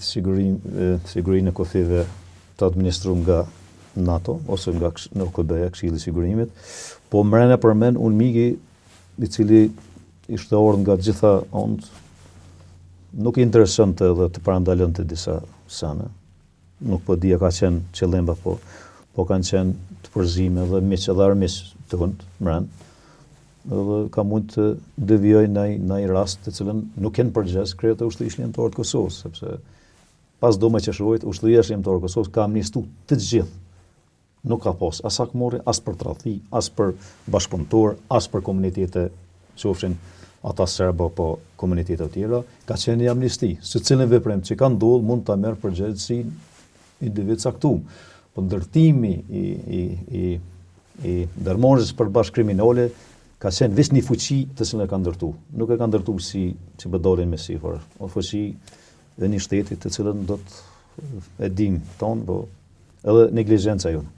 Sigurinë e kufijve të administrum nga NATO ose nga OKB-ja, Këshilli i Sigurimit, po mrena përmen UNMIK-i i cili ishte ardhë nga gjitha anët, nuk i interesonte edhe të parandalonte disa sene. Nuk po di a ka qenë qëllim apo po kanë qenë të përzime dhe miq edhe armiq të hunt mren. Edhe ka mund të devijoj në një rast të cilën nuk janë përgjegjës krerët e ushtrisë çlirimtare të Kosovës, sepse pas 12 qershorit ushtria çlirimtare e Kosovës ka amnistu të gjithë. Nuk ka pas as hakmarrje, as për tradhti, as për bashkëpunëtor, as për komunitete, qofshin ata serbo apo komunitete të tjera, ka qenë një amnisti. Secilin veprim që ka ndodhur mund ta merr përgjegjësinë individ caktuar. Po ndërtimi i i i i ndërmarrjes përbashkët kriminale ka qenë veç një fuqi të cilën e ka ndërtu. Nuk e ka ndërtu si si po dalin me sifër. O fuqi dhe një shteti të cilën do të e dim tonë, po edhe neglizhenca jonë.